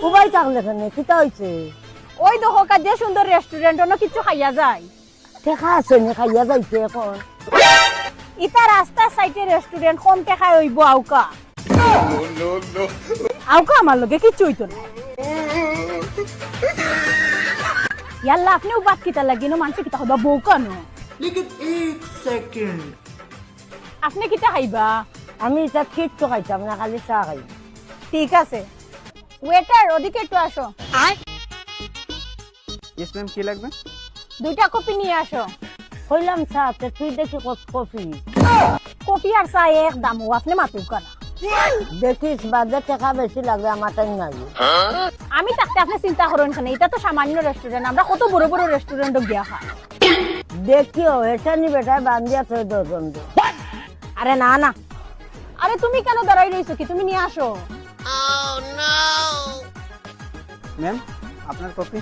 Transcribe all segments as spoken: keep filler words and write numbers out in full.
উবাই থাকলে কেনে? কিতা অইছে? ওই দেখো কা, যে সুন্দর restaurant, অনো কিচ্ছু খাইয়া যাই। টেকা আছে নি খাইয়া যাইতে অখন? ইতা রাস্তার side-এ restaurant, কম টেকায় অইবো, আউক্কা। আউক্কা, আমার লগে কিচ্ছু অইতো না। ইয়াল্লা, আপনে উবাত কিতা লাগি নু? মানষে কিতা কইবা, বউক্কা নু। লেকিন এক second। আপনে কিতা খাইবা? আমি ইতা কিচ্ছু খাইতাম না, খালি চা খাইমু। ঠিক আছে। Waiter, ওদিকে একটু আসো। Yes ma'am, কি লাগবে? দুইটা কফি নিয়ে আসো। কইলাম চা, তে তুই দেখি কফি। কফি আর চা এক দাম, ও আপনে মাতুক্কা না। দেখিস, বাদে টেকা বেশি লাগবে, আমার টাইম নাই। আমি থাকতে আপনে চিন্তা করইন কেনে, ইটা তো সামান্য restaurant, আমরা কত বড় বড় restaurant-ও গিয়া খাই। দেখিও, হেশানি বেটায় বান্ধিয়া থই দশ জন দে। আরে না, না। আরে তুমি কেন দাঁড়াই রইছো কি? তুমি নিয়ে আসো। Ma'am, আপনার কফি।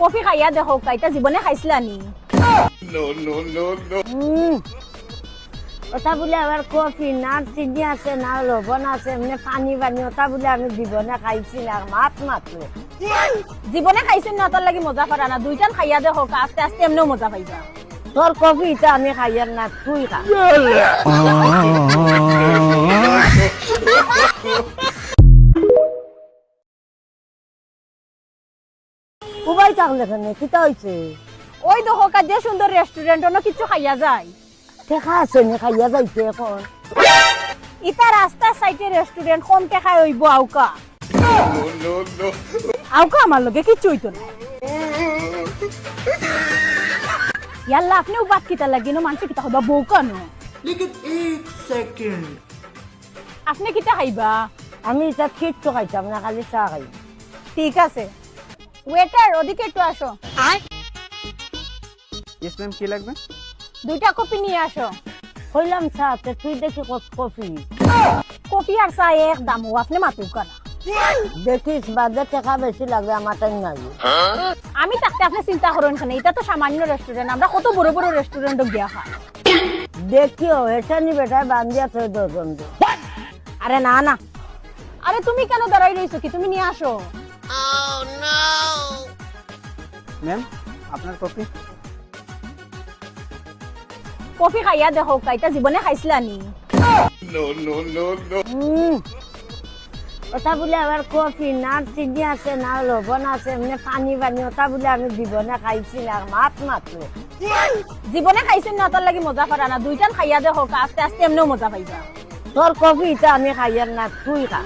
কফি খাইয়া দেখো, কাইটা জীবনে খাইছিলা নি? উম, ওটা বুলে আবার কফি, না চিনি আছে, না লবণ আছে, এমনি পানি পানি, ওটা বুলে আমি জীবনে খাইছি না, মাত মাত্র। জীবনে খাইছেন না, তার লাগি মজা পারা না। দুইটান খাইয়া দেখো, আস্তে আস্তে এমনেও মজা পাইবা। তোর কফি ইটা আমি খাইয়ার না, তুই খা। উবাই থাকলে কেনে? কিতা অইছে? ওই দেখো কা, যে সুন্দর restaurant, অনো কিচ্ছু খাইয়া যাই। টেকা আছে নি খাইয়া যাইতে অখন? ইতা রাস্তার side-এ restaurant, কম টেকায় অইবো, আউক্কা। আউক্কা, আমার লগে কিচ্ছু অইতো না। ইয়াল্লা, আপনে উবাত কিতা লাগি নু? মানষে কিতা কইবা, বউক্কা নু। লেকিন এক second। আপনে কিতা খাইবা? আমি ইতা কিচ্ছু খাইতাম না, খালি চা খাইমু। ঠিক আছে। Waiter, ওদিকে একটু আসো। Yes ma'am, কি লাগবে? দুইটা কফি নিয়ে আসো। কইলাম চা, তে তুই দেখি কফি। কফি আর চা এক দাম, ও আপনে মাতুক্কা না। দেখিস, বাদে টেকা বেশি লাগবে, আমার টাইম নাই। আমি থাকতে আপনে চিন্তা করইন কেনে, ইটা তো সামান্য restaurant, আমরা কত বড় বড় restaurant-ও গিয়া খাই। দেখিও, হেশানি বেটায় বান্ধিয়া থই দশ জন দে। আরে না, না। আরে তুমি কেন দাঁড়াই রইছো কি? তুমি নিয়ে আসো। Ma'am, আপনার কফি। কফি খাইয়া দেখো, কাইটা জীবনে খাইছিলা নি? উম, ওটা বুলে আবার কফি, না চিনি আছে, না লবণ আছে, এমনি পানি পানি, ওটা বুলে আমি জীবনে খাইছি না, মাত মাত্র। জীবনে খাইছেন না, তার লাগি মজা পারা না। দুইটান খাইয়া দেখো, আস্তে আস্তে এমনেও মজা পাইবা। তোর কফি ইটা আমি খাইয়ার না, তুই খা।